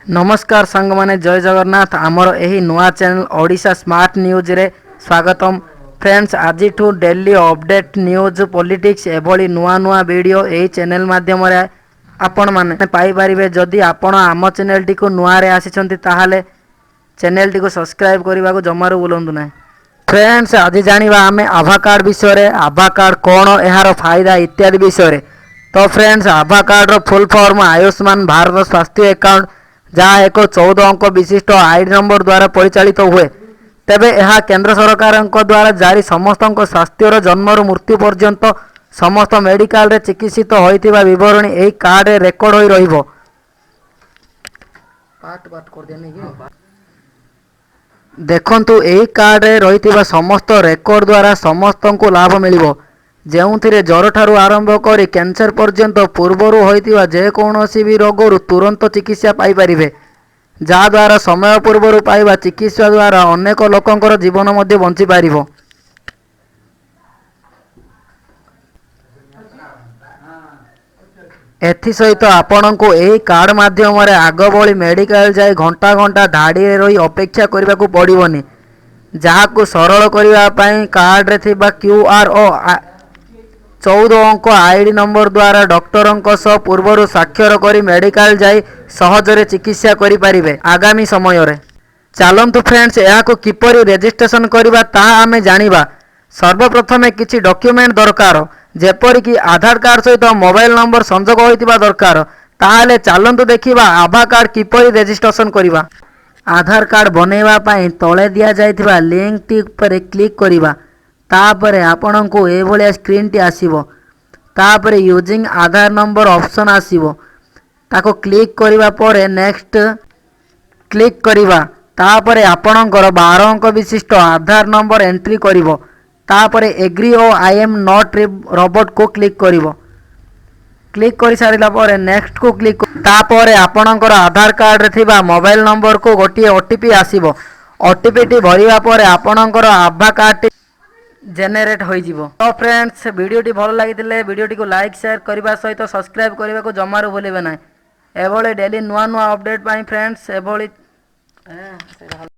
ନମସ୍କାର ସାଙ୍ଗମାନେ, ଜୟ ଜଗନ୍ନାଥ। ଆମର ଏହି ନୂଆ ଚ୍ୟାନେଲ୍ ଓଡ଼ିଶା ସ୍ମାର୍ଟ ନ୍ୟୁଜ୍ରେ ସ୍ୱାଗତମ। ଫ୍ରେଣ୍ଡସ୍, ଆଜିଠୁ ଡେଲି ଅପଡେଟ୍ ନ୍ୟୁଜ୍, ପଲିଟିକ୍ସ ଏଭଳି ନୂଆ ନୂଆ ଭିଡ଼ିଓ ଏହି ଚ୍ୟାନେଲ୍ ମାଧ୍ୟମରେ ଆପଣମାନେ ପାଇପାରିବେ। ଯଦି ଆପଣ ଆମ ଚ୍ୟାନେଲ୍ଟିକୁ ନୂଆରେ ଆସିଛନ୍ତି, ତାହେଲେ ଚ୍ୟାନେଲ୍ଟିକୁ ସବସ୍କ୍ରାଇବ୍ କରିବାକୁ ଜମାରୁ ଭୁଲନ୍ତୁ ନାହିଁ। ଫ୍ରେଣ୍ଡସ୍, ଆଜି ଜାଣିବା ଆମେ ଆଭା କାର୍ଡ଼ ବିଷୟରେ। ଆଭା କାର୍ଡ଼ କ'ଣ, ଏହାର ଫାଇଦା ଇତ୍ୟାଦି ବିଷୟରେ। ତ ଫ୍ରେଣ୍ଡସ୍, ଆଭା କାର୍ଡ଼ର ଫୁଲ୍ ଫର୍ମ ଆୟୁଷ୍ମାନ ଭାରତ ସ୍ୱାସ୍ଥ୍ୟ ଆକାଉଣ୍ଟ, ଯାହା ଏକ 14 ଅଙ୍କ ବିଶିଷ୍ଟ ଆଇଡି ନମ୍ବର ଦ୍ୱାରା ପରିଚାଳିତ ହୁଏ। ତେବେ ଏହା କେନ୍ଦ୍ର ସରକାରଙ୍କ ଦ୍ୱାରା ଜାରି ସମସ୍ତଙ୍କ ସ୍ୱାସ୍ଥ୍ୟର ଜନ୍ମରୁ ମୃତ୍ୟୁ ପର୍ଯ୍ୟନ୍ତ ସମସ୍ତ ମେଡ଼ିକାଲରେ ଚିକିତ୍ସିତ ହୋଇଥିବା ବିବରଣୀ ଏହି କାର୍ଡ଼ରେ ରେକର୍ଡ଼ ହୋଇ ରହିବ। ପାର୍ଟ ପାର୍ଟ କରିଦିଅ। ଦେଖନ୍ତୁ, ଏହି କାର୍ଡ଼ରେ ରହିଥିବା ସମସ୍ତ ରେକର୍ଡ଼ ଦ୍ୱାରା ସମସ୍ତଙ୍କୁ ଲାଭ ମିଳିବ, ଯେଉଁଥିରେ ଜ୍ୱରଠାରୁ ଆରମ୍ଭ କରି କ୍ୟାନ୍ସର ପର୍ଯ୍ୟନ୍ତ ପୂର୍ବରୁ ହୋଇଥିବା ଯେକୌଣସି ବି ରୋଗରୁ ତୁରନ୍ତ ଚିକିତ୍ସା ପାଇପାରିବେ, ଯାହାଦ୍ୱାରା ସମୟ ପୂର୍ବରୁ ପାଇବା ଚିକିତ୍ସା ଦ୍ୱାରା ଅନେକ ଲୋକଙ୍କର ଜୀବନ ମଧ୍ୟ ବଞ୍ଚିପାରିବ। ଏଥିସହିତ ଆପଣଙ୍କୁ ଏହି କାର୍ଡ଼ ମାଧ୍ୟମରେ ଆଗ ଭଳି ମେଡ଼ିକାଲ ଯାଇ ଘଣ୍ଟା ଘଣ୍ଟା ଧାଡ଼ିରେ ରହି ଅପେକ୍ଷା କରିବାକୁ ପଡ଼ିବନି, ଯାହାକୁ ସରଳ କରିବା ପାଇଁ କାର୍ଡ଼ରେ ଥିବା କ୍ୟୁ ଆର୍ ଓ 14 ଅଙ୍କ ଆଇଡି ନମ୍ବର ଦ୍ୱାରା ଡକ୍ଟରଙ୍କ ସହ ପୂର୍ବରୁ ସ୍ୱାକ୍ଷର କରି ମେଡ଼ିକାଲ ଯାଇ ସହଜରେ ଚିକିତ୍ସା କରିପାରିବେ ଆଗାମୀ ସମୟରେ। ଚାଲନ୍ତୁ ଫ୍ରେଣ୍ଡସ୍, ଏହାକୁ କିପରି ରେଜିଷ୍ଟ୍ରେସନ କରିବା ତାହା ଆମେ ଜାଣିବା। ସର୍ବପ୍ରଥମେ କିଛି ଡକ୍ୟୁମେଣ୍ଟ ଦରକାର, ଯେପରିକି ଆଧାର କାର୍ଡ଼ ସହିତ ମୋବାଇଲ ନମ୍ବର ସଂଯୋଗ ହୋଇଥିବା ଦରକାର। ତାହେଲେ ଚାଲନ୍ତୁ ଦେଖିବା ଆଭା କାର୍ଡ଼ କିପରି ରେଜିଷ୍ଟ୍ରେସନ କରିବା। ଆଧାର କାର୍ଡ଼ ବନେଇବା ପାଇଁ ତଳେ ଦିଆଯାଇଥିବା ଲିଙ୍କଟି ଉପରେ କ୍ଲିକ୍ କରିବା। ତାପରେ ଆପଣଙ୍କୁ ଏଇଭଳିଆ ସ୍କ୍ରିନ୍ଟି ଆସିବ। ତାପରେ ୟୁଜିଂ ଆଧାର ନମ୍ବର ଅପସନ୍ ଆସିବ। ତାକୁ କ୍ଲିକ୍ କରିବା ପରେ ନେକ୍ସଟ କ୍ଲିକ୍ କରିବା। ତାପରେ ଆପଣଙ୍କର 12 ଅଙ୍କ ବିଶିଷ୍ଟ ଆଧାର ନମ୍ବର ଏଣ୍ଟ୍ରି କରିବ। ତାପରେ ଏଗ୍ରି ଓ I M not ରୋବଟକୁ କ୍ଲିକ୍ କରିବ। କ୍ଲିକ୍ କରିସାରିଲା ପରେ ନେକ୍ସଟକୁ କ୍ଲିକ୍। ତାପରେ ଆପଣଙ୍କର ଆଧାର କାର୍ଡ଼ରେ ଥିବା ମୋବାଇଲ ନମ୍ବରକୁ ଗୋଟିଏ ଓଟିପି ଆସିବ। ଓଟିପିଟି ଭରିବା ପରେ ଆପଣଙ୍କର ଆଭା କାର୍ଡ଼ଟି ଜେନେରେଟ୍ ହୋଇଯିବ। ତ ଫ୍ରେଣ୍ଡସ୍, ଭିଡ଼ିଓଟି ଭଲ ଲାଗିଥିଲେ ଭିଡ଼ିଓଟିକୁ ଲାଇକ୍, ସେୟାର କରିବା ସହିତ ସବସ୍କ୍ରାଇବ୍ କରିବାକୁ ଜମାରୁ ଭୁଲିବେ ନାହିଁ, ଏଭଳି ଡେଲି ନୂଆ ନୂଆ ଅପଡ଼େଟ୍ ପାଇଁ। ଫ୍ରେଣ୍ଡସ୍, ଏଭଳି ସେଇଟା।